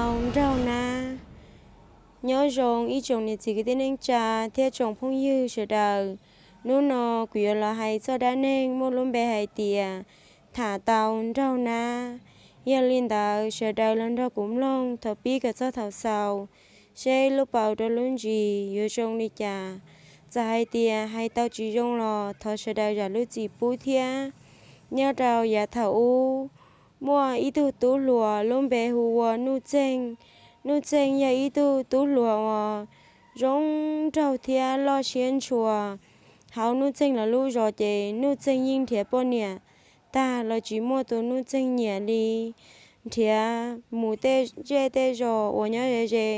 Nraug Nab. Nyob zoo ib tsoom niam txiv kwv tij neej tsa thiab tsoom phooj ywg sawv daws. Hnub no kuv yuav los hais txoj dab neeg muaj lub npe hais tias tham tau nraug nab. Yog li ntawd sawv daws los nrog kuv mloog thaum pib kom txog thaum xaus, seb lub paus rau lub ntsis yuav zoo li cas. Txawm hais tias hais tau tsis zoo los thov sawv daws zam lub txim pub thiab. Nyob rau yav thaum ub, muaj ib tug tub hluas lub npe hu ua Nuj Txeeg. Nuj Txeeg yog ib tug tub hluas uas zoo nraug thiab loj siab ntshua. Hauv Nuj Txeeg lawv lub zos ces Nuj Txeeg yeej nrhiav poj niam tag los tsis muaj tus Nuj Txeeg nyiam li. Nrhiav mus tej zej tej zos uas nyob ze ze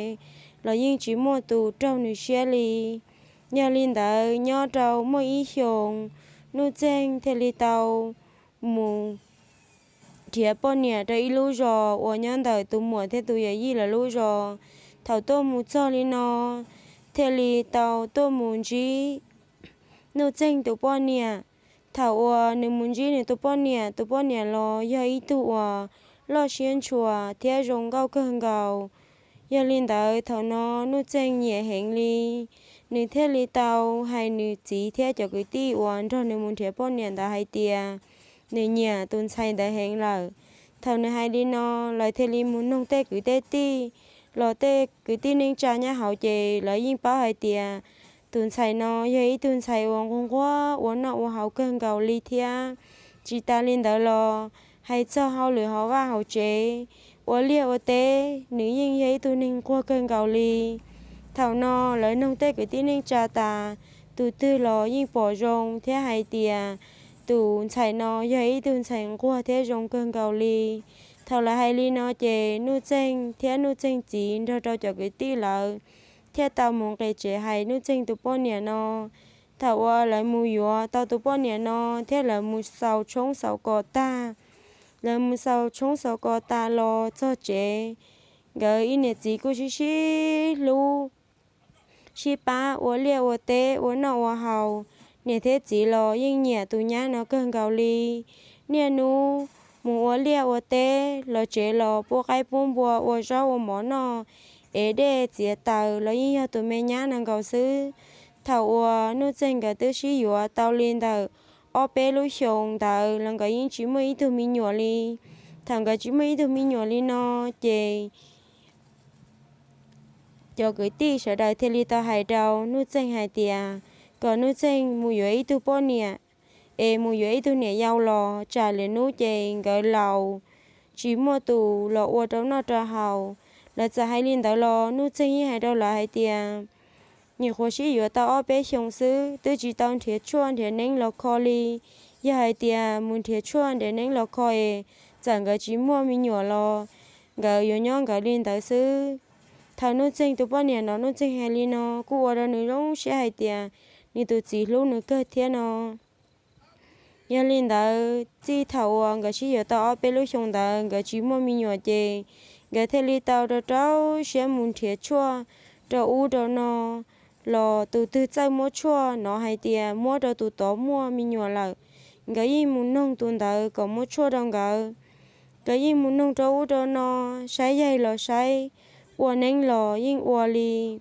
los yeej tsis muaj tus raug nws siab li. Yog li ntawd nyob rau muaj ib xyoos, Nuj Txeeg thiaj li tau mus nrhiav poj niam rau ib lub zos uas nyob ntawm tus muam thiab tus yawm yij lawv lub zos. Thaum tuaj mus txog li no, thiaj li tau tuaj mus ntsib Nuj Txeeg tus poj niam. Thaum uas nws mus ntsib nws tus poj niam, tus poj niam los yog ib tug uas loj siab ntshua thiab zoo nkauj kawg nkaus. Yog li ntawd thaum no Nuj Txeeg nyiam heev li, nws thiaj li tau hais nws txiv thiab cov kwv tij uas nrog nws mus nrhiav poj niam ntawd hais tias nws nyiam tus ntxhais ntawd heev lawm. Thaum nws hais li no, lawv thiaj li mus noog tej kwv tej tij, los tej kwv tij neej tsa nyob hauv ces lawv yeej paub hais tias tus ntxhais no yog ib tug ntxhais uas nquag nquag ua noj ua haus kawg nkaus li thiab. Tsis tas li ntawd los hais txog hauj lwm hauv vaj hauv tsev, ua liaj ua teb, nws yeej yog ib tug neeg nquag kawg nkaus li. Thaum no lawv noog tej kwv tij neej tsa tas, tus twg los yeej pom zoo thiab hais tias tus ntxhais no yog ib tug ntxhais nquag thiab zoo kawg nkaus li. Thaum lawv hais li no ces Nuj Txeeg thiab Nuj Txeeg txiv nrog rau cov kwv tij lawv thiaj tau mus nqis tsev hais Nuj Txeeg tus poj niam no. Thaum uas lawv mus yuav tau tus poj niam no thiab lawv mus xaus tshoob xaus kos tag, lawv mus xaus tshoob xaus kos tas los txog tsev, nkawd ib niam txiv kuj sib sib hlub, sib pab ua liaj ua teb ua noj ua haus. Niam thiab txiv los yeej nyiam tus nyab no kawg nkaus li. Niaj hnub mus ua liaj ua teb los tsev los pub qaib pub npua ua zaub ua mov noj, ev dej txiav taws los yeej yog tus me nyab no nkaus xwb. Thaum uas Nuj Txeeg nkawd twb sib yuav tau li ntawm ob peb lub xyoos ntawd los nkawd yeej tsis muaj ib tug me nyuam li. Thaum nkawd tsis muaj ib tug me nyuam li no ces cov kwv tij sawv daws thiaj li tau hais rau Nuj Txeeg hais tias kom Nuj Txeeg mus yuav ib tug poj niam, es mus yuav ib tug niam yau los tsam lwm hnub ces nkawd laus tsis muaj tus los ua rau noj rau haus. Lawv txawm hais li ntawd los Nuj Txeeg yeej hais rau lawv hais tias nyuam qhuav sib yuav tau ob peb xyoos xwb, twb tsis tau nrhiav tshuaj nrhiav neeb los kho li. Yog hais tias mus nrhiav tshuaj nrhiav neeb los kho es txawm nkawd tsis muaj me nyuam los nkawd yuav nyob nkawd li ntawd xwb. Thaum Nuj Txeeg tus poj niam no Nuj Txeeg hais li no kuj ua rau nws zoo siab hais tias nws tus txiv hlub nws kawg thiab no. Yog li ntawd txij thaum uas nkawd sib yuav tau ob peb lub xyoo ntawd nkawd tsis muaj me nyuam ces nkawd thiaj li tau rau rau siab mus nrhiav tshuaj rau ub rau no, los tus twg txawj muab tshuaj no hais tias muab rau tus tod muaj me nyuam lawm, nkawd yeej mus noog tus ntawd kom muab tshuaj rau nkawd. Nkawd yeej mus noog rau ub rau no, saib yaig los saib, ua neeb los yeej ua li.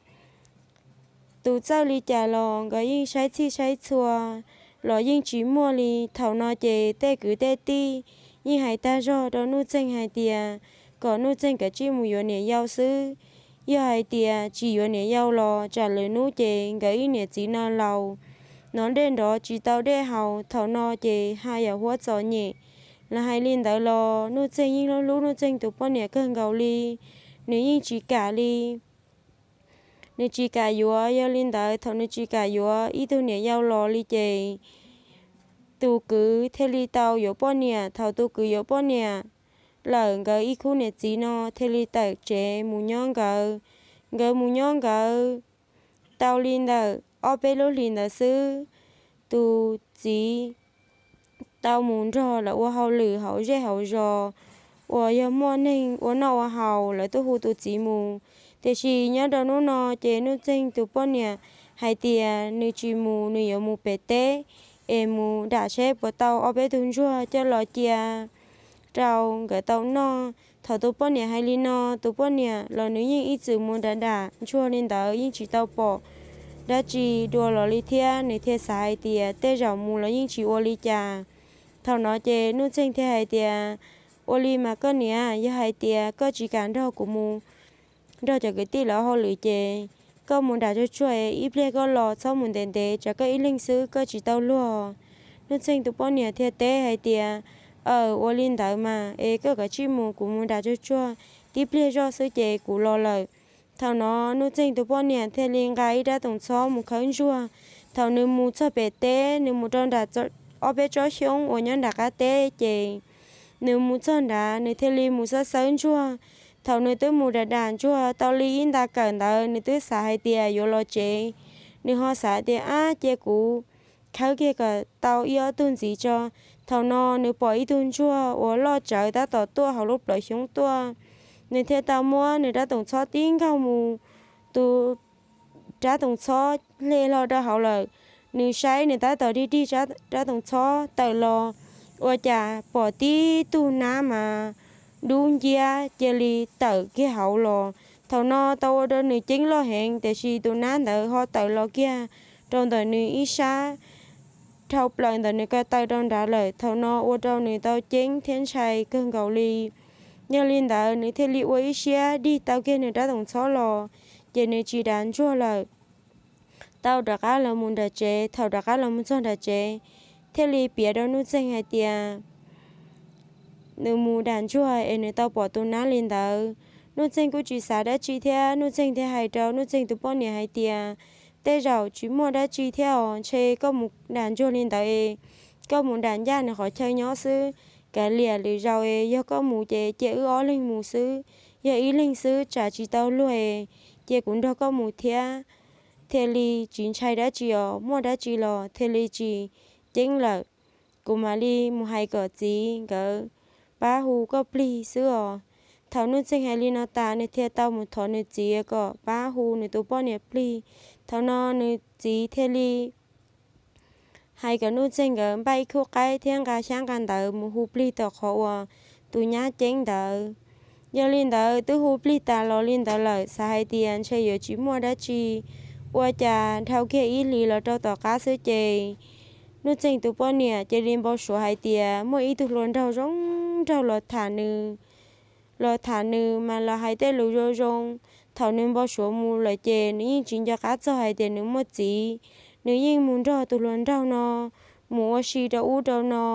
Tus txawj li cas los nkawd yeej saib txhij saib txhua los yeej tsis muaj li. Thaum no ces tej kwv tej tij yeej hais tag zog rau Nuj Txeeg hais tias kom Nuj Txeeg kav tsij mus yuav niam yau xwb. Yog hais tias tsis yuav niam yau los tsam lwm hnub ces nkawd ib niam txiv no laus, nov dej nrov tsis tau dej haus. Thaum no ces haj yam huab txom nyem. Lawv hais li ntawd los Nuj Txeeg yeej hlub hlub Nuj Txeeg tus poj niam kawg nkaus li, nws yeej tsis kam li. Nws tsis kam yuav, yog li ntawd thaum nws tsis kam yuav ib tug niam yau los li ces tus kwv thiaj li tau yuav poj niam. Thaum tus kwv yuav poj niam lawm nkawd ib khub niam txiv no thiaj li tawm tsev mus nyob nkawd. Nkawd mus nyob nkawd tau li ntawm ob peb lub hlis ntawd xwb, tus txiv tau mus nrog lawv ua hauj lwm hauv zej hauv zos uas yog muaj neeg ua noj ua haus lawv tuaj hu tus txiv mus. Tiam sis nyob rau hnub no ces Nuj Txeeg tus poj niam hais tias nws tsis mus, nws yuav mus pem teb es mus dam seb puas tau ob peb tug ntsuag coj los cia rau nkawd tau noj. Thaum tus poj niam hais li no, tus poj niam los nws yeej ib txwm mus dam dam ntsuag li ntawd yeej tsis tau pom dab tsi dua los li thiab. Nws thiaj xav hais tias tej zaum mus los yeej tsis ua li cas. Thaum no ces Nuj Txeeg thiaj hais tias, ua li mas koj niam, yog hais tias koj tsis kam nrog kuv mus nrog cov kwv tij lawv hauj lwm ces koj mus dam tsuag tsuag es ib pliag koj los txhob mus ntev ntev, tsam koj ib leeg xwb koj tsis tau luag. Nuj Txeeg tus poj niam thiaj teb hais tias, aw, ua li ntawd mas es koj kav tsij mus, kuv mus dam tsuag tsuag tib pliag zoj xwb ces kuv los lawm. Thaum no Nuj Txeeg tus poj niam thiaj li nqa ib rab toom txhob mus khawb ntsuag. Thaum nws mus txog pem teb, nws mus rau nram ob peb tsob xyoob uas nyob nram qab teb ces nws mus txog nrad nws thiaj li mus xawb xawb ntsuag. Thaum nws twb mus dam dam ntsuag tau li ib nta kawm ntawd nws twb xav hais tias yuav los tsev. Nws ho xav tias, ab, cia kuv khawb kiag kom tau ib ob tug ntxiv tso. Thaum no nws pom ib tug ntsuag uas loj tsawv tab tom tuaj hauv lub plawv xyoob tuaj. Nws thiaj tau muab nws rab toom txhob tib nkaug mus, tus rab toom txhob hle hlo rau hauv lawm. Nws saib nws tab tom dig dig rab toom txhob tawm los, ua cas pom tib tug nab mas dub nciab cia li tawm kiag hauv los. Thaum no tau ua rau nws ceeb loj heev, tiam sis tus nab ntawd ho tawm los kiag rau ntawm nws ib sab, dhau plaws ntawm nws ko taw rau nrad lawm. Thaum no ua rau nws tau ceeb thiab ntshai kawg nkaus li. Yog li ntawd nws thiaj li ua ib siab dig tau kiag nws rab toom txhob los, ces nws tsis dam ntsuag lawm, tau rov qab los mus nram tsev. Thaum rov qab los mus txog nram tsev, thiaj li piav rau Nuj Txeeg hais tias nws mus dam ntsuag es nws tau pom tus nab li ntawd. Nuj Txeeg kuj tsis xav dab tsi thiab, Nuj Txeeg thiaj hais rau Nuj Txeeg tus poj niam hais tias, tej zaum tsis muaj dab tsi thiab os, ntshe koj mus dam ntsuag li ntawd es koj mus dam ncaj nws qhov chaw nyob xwb. Kav liam, lwm zaus es yog koj mus ces cia wb ob leeg mus xwb, yog ib leeg xwb tsam tsis tau luag es cia kuv nrog koj mus thiab. Thiaj li tsis ntshai dab tsi os, muaj dab tsi los thiaj li tsis ceeb lawm. Kuv mam li mus hais kom txiv nkawd pab hu koj plig xwb os. Thaum Nuj Txeeg hais li no tas, nws thiaj tau mus thov nws txiv kom pab hu nws tus poj niam plig. Thaum no nws txiv thiaj li hais kom Nuj Txeeg nkawd npaj ib khub qaib thiab nqa xyab nqa ntawv mus hu plig tom qhov uas tus nyab ceeb ntawd. Yog li ntawd twb hu plig tas los li ntawd lawm, xav hais tias ntshe yuav tsis muaj dab tsi, ua cas dhau kiag ib hlis los rau tom qab xwb ces Nuj Txeeg tus poj niam cia li npau suav hais tias muaj ib tug hluas nraug zoo nraug los tham nws, los tham nws mas los hais tej lus zoo zoo. Thaum nws npau suav mus lawm ces nws yeej tsis nco qab txog hais tias nws muaj txiv. Nws yeej mus nrog tus hluas nraug no mus ua si rau ub rau no.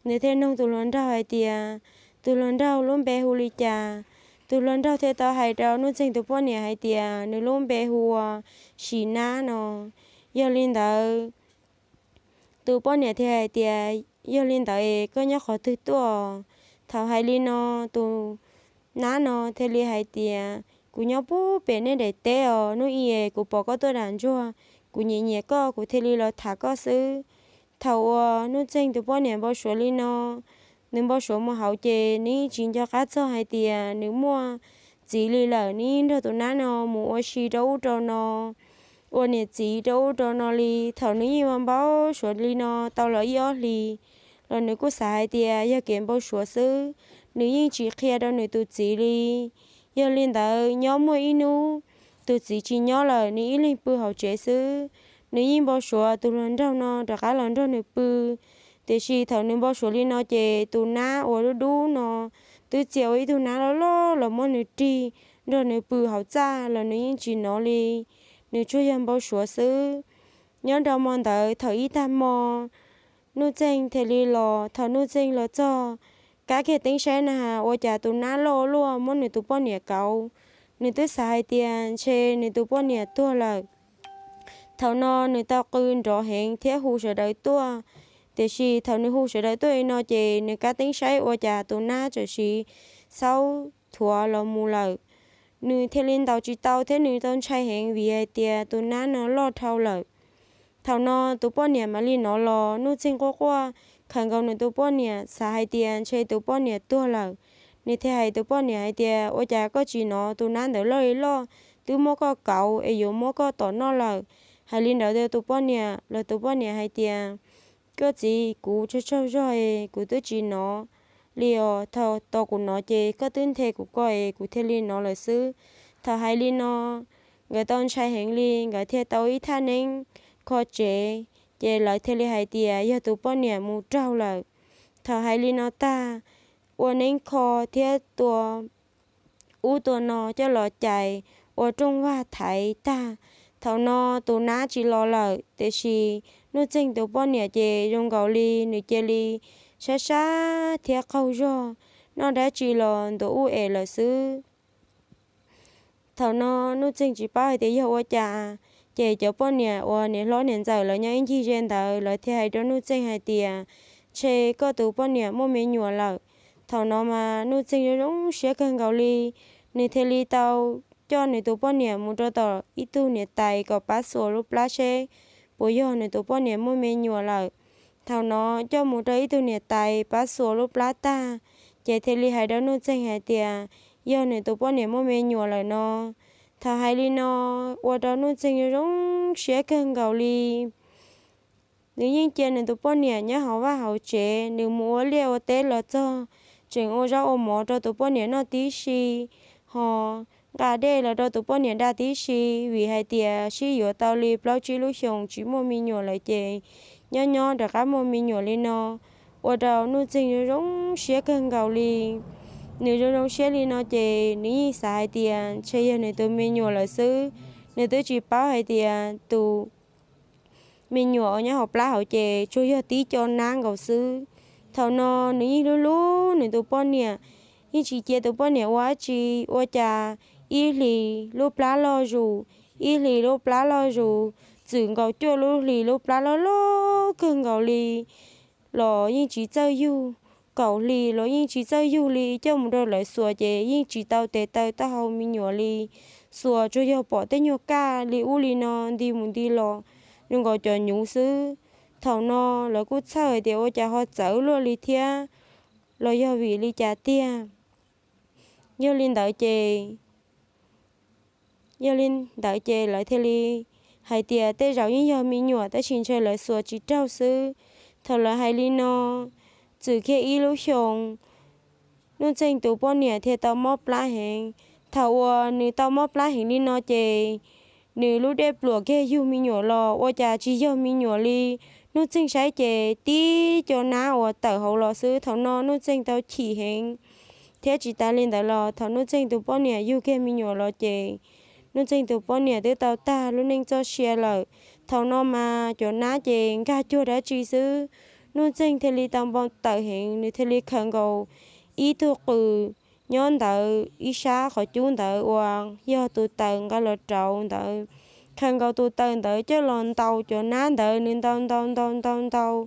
Nws thiaj noog tus hluas nraug hais tias, tus hluas nraug, lub npe hu li cas? Tus hluas nraug thiaj tau hais rau Nuj Txeeg tus poj niam hais tias nws lub npe hu ua Sim Nab no. Yog li ntawd tus poj niam thiaj hais tias, yog li ntawd es koj nyob qhov twg tuaj? Thaum hais li no tus nab no thiaj li hais tias, kuv nyob puag pem nej daim teb os, hnub i es kuv pom koj tuaj dam ntsuag, kuv nyiam nyiam koj kuv thiaj li los tham koj xwb. Thaum uas Nuj Txeeg tus poj niam npau suav li no, nws npau suav mus hauv ces nws yeej tsis nco qab txog hais tias nws muaj txiv li lawm, nws yeej nrog tus nab no mus ua si rau ub rau no, ua niam txiv rau ub rau no li. Thaum nws yeej ua npau suav li no tau los ib ob hlis los nws kuj xav hais tias yog kev npau suav xwb, nws yeej tsis qhia rau nws tus txiv li. Yog li ntawd nyob muaj ib hnub tus txiv tsis nyob lawm, nws ib leeg pw hauv tsev xwb. Nws yeej npau suav tus hluas nraug no rov qab los nrog nws pw, tiam sis thaum nws npau suav li no ces tus nab uas dub dub no twb txia ua ib tug nab loj loj los muab nws rig nrog nws pw hauv txaj los nws yeej tsis hnov li. Nws tsuas yog npau suav xwb. Nyob rau hmo ntawd thaum ib tag hmo Nuj Txeeg thiaj li los. Thaum Nuj Txeeg los txog, kab kiag teeb saib na has ua cas tus nab loj ua luaj muab nws tus poj niam kauv. Nws twb xav hais tias ntshe nws tus poj niam tuag lawm. Thaum no nws tau qw nrov heev thiab hu sawv daws tuaj, tiam sis thaum nws hu sawv daws tuaj li no ces nws kab teeb saib ua cas tus nab txawm siv xaub thuav los mus lawm. Nws thiaj li ntaus tsis tau thiab nws tau ntshai heev vim hais tias tus nab no loj dhau lawm. Thaum no tus poj niam mam li hnov los, Nuj Txeeg quaj quaj khawm nkaus nws tus poj niam, xav hais tias ntshe tus poj niam tuag lawm. Nws thiaj hais tus poj niam hais tias, ua cas koj tsis hnov tus nab ntawd loj li loj, twb muab koj kauv es yuav muab koj tom noj lawm? Hais li ntawd rau tus poj niam los tus poj niam hais tias, koj txiv, kuv tsaug tsaug zog es kuv twb tsis hnov li os, thaum tos kuv nov ces koj twb nthe kuv ko es kuv thiaj li nov lawm xwb. Thaum hais li no, nkawd tau ntshai heev li, nkawd thiaj tau ib thaj neeb kho tsev, ces lawv thiaj li hais tias yog tus poj niam mus raug lawm. Thaum hais li no tag, ua neeb kho thiab tua ub tua no coj los cais, ua rooj vag thaiv tag. Thaum no tus nab tsis los lawm, tiam sis Nuj Txeeg tus poj niam ces zoo nkaus li nws cia li sab sab thiab qaug zog, noj dab tsi los ntuav ub es lawm xwb. Thaum no Nuj Txeeg tsis paub hais tias yog ua cas, ces cov poj niam uas niam hlob niam ntxawm lawv nyob ib ncig ze ntawd, lawv thiaj hais rau Nuj Txeeg hais tias, ntshe koj tus poj niam muaj me nyuam lawm. Thaum no mas Nuj Txeeg zoo zoo siab kawg nkaus li, nws thiaj li tau coj nws tus poj niam mus rau tom ib tug niam tais kom pab xuas lub plab seb puas yog nws tus poj niam muaj me nyuam lawm. Thaum no coj mus rau ib tug niam tais pab xuas lub plab tag, ces thiaj li hais rau Nuj Txeeg hais tias yog nws tus poj niam muaj me nyuam lawm no. Thaum hais li no, ua rau Nuj Txeeg zoo zoo siab kawg nkaus li. Nws yeej cia nws tus poj niam nyob hauv vaj hauv tsev, nws mus ua liaj ua teb los txog, tseem ua zaub ua mov rau tus poj niam noj tib si, ho nqa dej los rau tus poj niam da tib si, vim hais tias sib yuav tau li plaub tsib lub xyoos tsis muaj me nyuam lawm ces nyob nyob rov qab muaj me nyuam li no, ua rau Nuj Txeeg zoo zoo siab kawg nkaus li. Nws zoo zoo siab li no ces nws yeej xav hais tias ntshe yog nws tus me nyuam lawm xwb. Nws twb tsis paub hais tias tus me nyuam uas nyob hauv plab hauv ces tsuas yog tib co nab nkaus xwb. Thaum no nws yeej hlub hlub nws tus poj niam, yeej tsis cia tus poj niam ua dab tsi. Ua cas ib hlis lub plab loj zus, ib hlis lub plab loj zus, txwm nkaus cuaj lub hlis lub plab loj loj kawg nkaus li los yeej tsis txawj yug, kaum hlis los yeej tsis txawj yug li. Coj mus rau lawv xuas ces yeej tsis tau tes taw taub hau me nyuam li. Xuas tsuas yog pom tej nyuag kaj li ub li no nti mus nti los zoo nkaus cov nyuv xwb. Thaum no lawv kuj txhawj hais tias ua cas ho txawv luaj li thiab, los yog vim li cas tiag. Yog li ntawd ces, yog li ntawd ces lawv thiaj li hais tias tej zaum yeej yog me nyuam tab sis ntshe lawv xuas tsis raug xwb. Thaum lawv hais li no, txwm kiag ib lub xyoos, Nuj Txeeg tus poj niam thiaj tau mob plab heev. Thaum uas nws tau mob plab heev li no ces nws lub dej pluam kiag yug me nyuam los ua cas tsis yog me nyuam li. Nuj Txeeg saib ces tib co nab uas tawm hauv los xwb. Thaum no Nuj Txeeg tau chim heev, thiab tsis tas li ntawd los thaum Nuj Txeeg tus poj niam yug kiag me nyuam los ces Nuj Txeeg tus poj niam twb tau tag lub neej txoj sia lawm. Thaum no mas cov nab ces nkag cuag dab tsi xwb. Nuj Txeeg thiaj li tau npau taws heev, nws thiaj li khaws nkaus ib tug qws nyob ntawd ib sab qhov cub ntawd uas yog tus taws nqa los rauv ntawd. Khaws nkaus tus taws ntawd coj los ntaus cov nab ntawd, nws ntaus ntaus ntaus ntaus ntaus.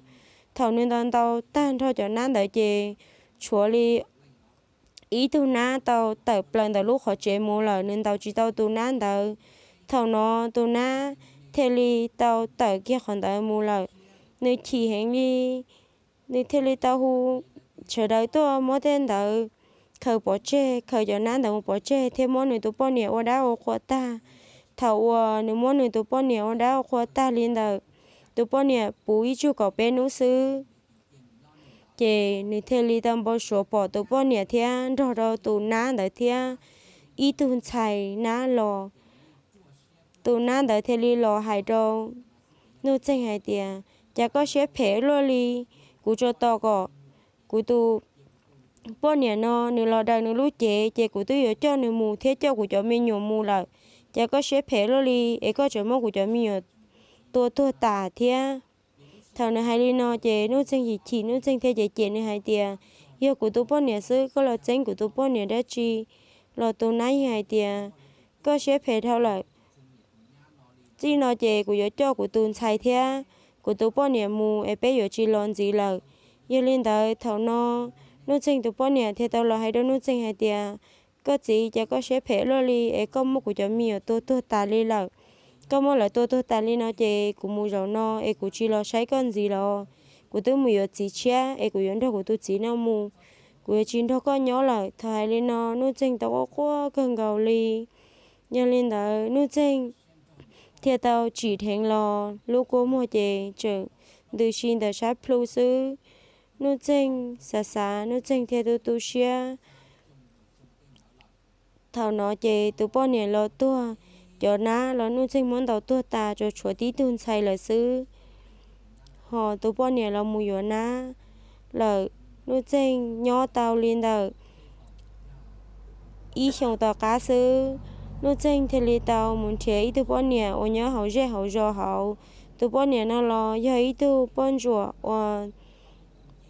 Thaum nws ntaus ntaus tag nrho cov nab ntawd ces tshuav li ib tug nab tau tawm plaws ntawm lub qhov tsev mus lawm, nws ntaus tsis tau tus nab ntawd. Thaum no tus nab thiaj li tau tawm kiag qhov ntawd mus lawm. Nws chim heev li, nws thiaj li tau hu sawv daws tuaj muab tej ntawd khaws pov tseg, khaws cov nab ntawd mus pov tseg thiab muab nws tus poj niam ua dab ua qhua tag. Thaum uas nws muab nws tus poj niam ua dab ua qhua tag li ntawd, tus poj niam puv ib tsug kaum peb hnub xwb, ces nws thiaj li tau npau suav pom tus poj niam thiab nrog rau tus nab ntawd thiab ib tug ntxhais nab los. Tus nab ntawd thiaj li los hais rau Nuj Txeeg hais tias, cas koj siab phem luaj li, kuv tsuas tos kom kuv tus poj niam no nws los daws nws lub cev ces kuv twb yuav coj nws mus thiab coj kuv cov me nyuam mus lawm. Cas koj siab phem luaj li es koj tseem muab kuv cov me nyuam tua tuag tas thiab. Thaum nws hais li no ces Nuj Txeeg chim chim, Nuj Txeeg thiaj cem cem nws hais tias, yog kuv tus poj niam xwb, koj los txeeb kuv tus poj niam dab tsi? Los tus nab yeej hais tias, koj siab phem dhau lawm, txij no ces kuv yuav coj kuv tus ntxhais thiab kuv tus poj niam mus es peb yuav tsis los ntxiv lawm. Yog li ntawd thaum no Nuj Txeeg tus poj niam thiaj tau los hais rau Nuj Txeeg hais tias, koj txiv, cas koj siab phem luaj li es koj muab kuv cov me nyuam tua tuag tas li lawm. Koj muab lawv tua tuag tas li no ces kuv mus zaum no es kuv tsis los saib koj ntxiv los. Kuv twb mus yuav txiv tshiab es kuv yuav nrog kuv tus txiv no mus, kuv yuav tsis nrog koj nyob lawm. Thaum hais li no Nuj Txeeg tau quaj quaj kawg nkaus li. Yog li ntawd Nuj Txeeg thiaj tau tsim dheev los, lub kua muag ces tseem ntws si ntawm sab plhu xwb. Nuj Txeeg xav xav, Nuj Txeeg thiaj tu tu siab. Thaum no ces tus poj niam los tuag, cov nab los Nuj Txeeg muab ntaus tuag tas, tsuas tshuav tib tug ntxhais lawm xwb. Hos tus poj niam los mus yuav nab lawm. Nuj Txeeg nyob tau li ntawm ib xyoos tom qab xwb, Nuj Txeeg thiaj li tau mus nrhiav ib tug poj niam uas nyob hauv zej hauv zos hauv. Tus poj niam no los yog ib tug poj ntsuam uas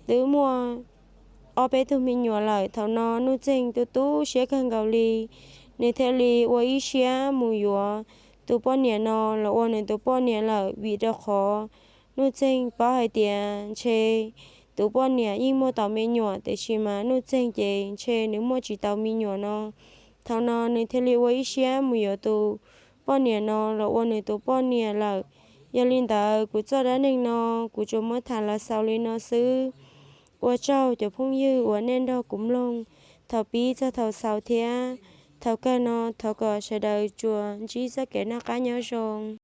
twb muaj ob peb tug me nyuam lawm. Thaum no Nuj Txeeg tu tu siab kawg nkaus li, nws thiaj li ua ib siab mus yuav tus poj niam no los ua nws tus poj niam lawm, vim rau qhov Nuj Txeeg paub hais tias ntshe tus poj niam yeej muaj tau me nyuam, tiam sis mas Nuj Txeeg ces ntshe nws muaj tsis tau me nyuam no. Thaum no nws thiaj li ua ib siab mus yuav tus poj niam no los ua nws tus poj niam lawm. Yog li ntawd, kuv txoj dab neeg no kuv tsuas muab tham los xaus li no xwb. Ua tsaug cov phooj ywg uas nej nrog kuv mloog thaum pib txog thaum xaus thiab. Thaum kawg no thov kom sawv daws tsuas ntsib txoj kev noj qab nyob zoo.